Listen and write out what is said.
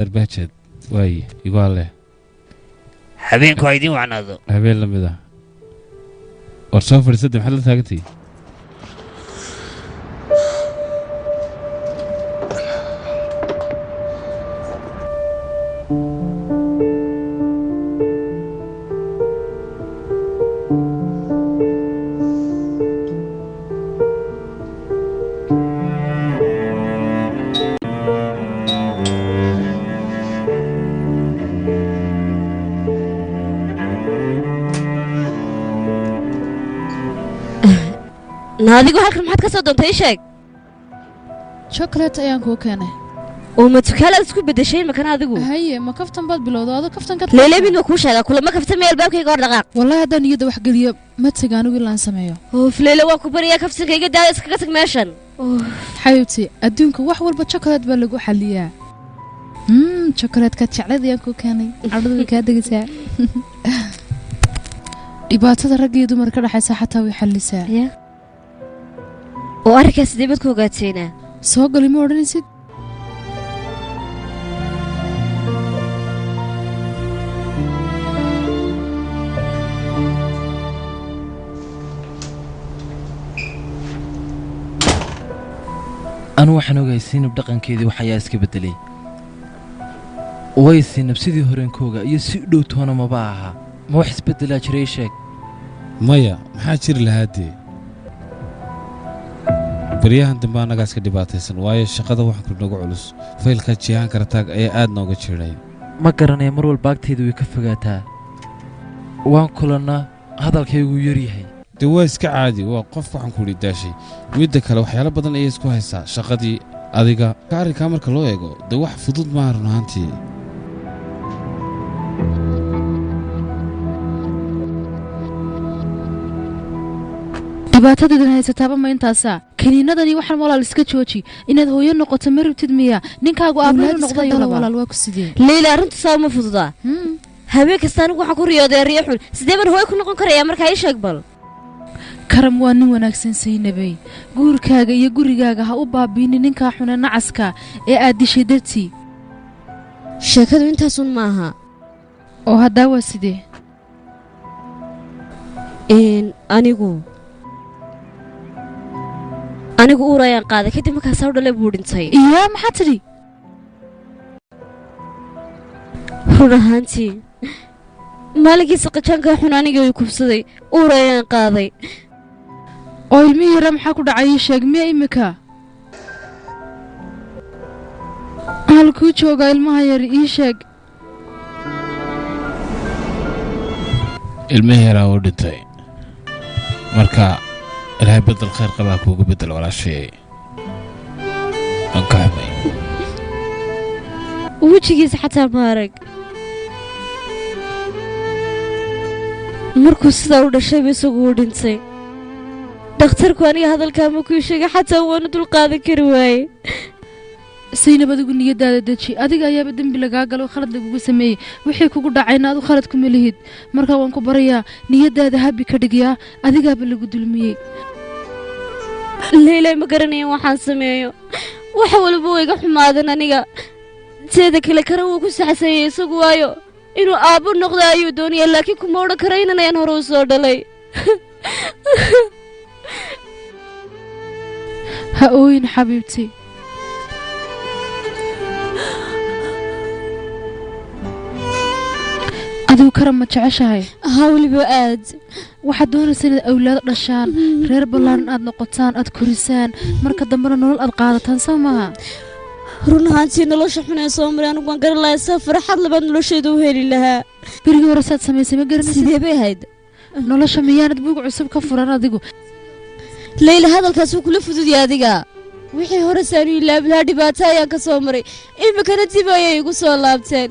Darbaajed waaye igu alle. Habeenku ha idiin wacnaado. Habeen la mid ah. War soo fadhiisada, maxaad la taagantay? Na adigu halkan maxaad ka soo doontay? Ii sheeg. Chocolate ayaan kuu keenay. Oo ma tukaalaad isku beddeshay makana adigu? Haye, ma kaftan baad bilowda ado kaftan ka? Leyle, mid ma kuu sheegaa? Kulama kaftamay, albaabkayga hor dhaqaaq. Wallahi haddaan niyadda wax geliyo ma taga anigu ilaan sameeyo. Oof, Leyle, waan ku baryaa, kaftanka iga daaya, iskaga tag meeshan. Xabiibti, adduunka wax walba chocolate baa lagu xaliyaa. Chocolate-kaad jeclayd ayaan kuu keenay. Cadhadu way kaa degaysaa. Dhibaatada ragga iyo dumarka ka dhexaysa xataa way xallisaa. Ya, oo arrinkaas sidee baad ku ogaateynaa? Soo gali ma odhanaysid? Anu waxaan ogahay Siinab dhaqankeedii wax ayaa iska beddelay. Way Siinab sidii horeenkooga iyo si u dhow toona maba aha. Ma wax isbeddelaa jiray? Sheeg. Maya, maxaa jiri lahaa dee? Baryahan dambe annagaa iska dhibaataysan, waayo shaqada waxaan ku nagu culus. Faylka Jihaan Karataag ayaa aad nooga jiray. Ma garanaya, mar walba agtayda way ka fogaataa. Waan kulannaa, hadalkaygu yaryahay. Dee waa iska caadi, waa qof waxaan ku idhi daashay. Midda kale, waxyaalo badan ayay isku haysaa, shaqadii, adiga. Arrinkaa marka loo eego, dee wax fudud maaha run ahaantii. Dhibaatadoodan haysataaba ma intaasaa? Kaniinadani waxaan walaal iska jooji. Inaad hooyo noqoto ma rabtid miya? Ninkaagu aabbahu noqday rabaa. Walaal, waa ku sidee? Leyla, arrintu saa uma fududaa. Habeen kasta anigu waxaan ku riyooday riyo xun. Sidee baan hooyo ku noqon karayaa markaa? Ii sheeg bal. Karam waa nin wanaagsan, Saynabey. Guurkaaga iyo gurigaaga ha u baabiinin ninkaa xune nacaska ee aad dishay dartii. Sheekadu intaasun ma aha. Oo haddaa waa sidee? Anigu uur ayaan qaaday. Kadib markaasaa u dhalay buu dhintay. Iyaa, maxaa tidhi? Run ahaantii, maalinkiisa qajaanka xun aniga uu kubsaday, uur ayaan qaaday. Oo ilmihii yara maxaa ku dhacay? Ii sheeg, miya imika halkuu joogaa ilmaha yar? Ii sheeg. Ilmihii yaraa uu dhintay. Marka Ilaahay bedel khayr qabaa kuugu bedel, walaashayay. Waan ka xumay. Wejigiisa xataa ma arag. Markuu sidaa u dhashayba isagu uu dhintay. Dhakhtarku aniga hadalkaa ma kuu sheegay? Xataa waanu dul qaadan kari waaye. Saynab, adigu niyadaada deji. Adiga ayaaba dembi lagaa galo, khalad lagugu sameeyey. Wixii kugu dhacayna adu khalad kuma lihid. Markaa waan ku barayaa, niyadaada habi ka dhigyaa. Adigaaba lagu dulmiyey. Leylay, ma garanayan waxaan sameeyo. Wax walba way iga xumaadan aniga. Teeda kale, Kara wuu ku saxsanyay isagu, waayo inuu aabbo noqdo ayuu doonaya, laakiin kuma odhan karo inan ayaan hore u soo dhalay. Ha ooyin, xabiibti. Adigu Karam ma jeceshahay? Haa, weliba aad. Waxaad doonaysa inaad awlaad dhashaan, reer ballaaran aad noqotaan, aad korisaan, marka dambena nolol aad qaadataan, soo maaha? Run ahaantii, nolosha xun ee soo maray anigu waan garan lahaa saa farxad labaad nolosheeda u heli lahaa. Berigii hore saad samaysay ma garanaysid? Sidee bay ahayd? Nolosha miyaanad buug cusub ka furan adigu? Leyla, hadalkaas wuu kula fududyahay adiga. Wixii hore saanu ilaabi lahaa? Dhibaato ayaan ka soo maray, iminkana dib ayay igu soo laabteen.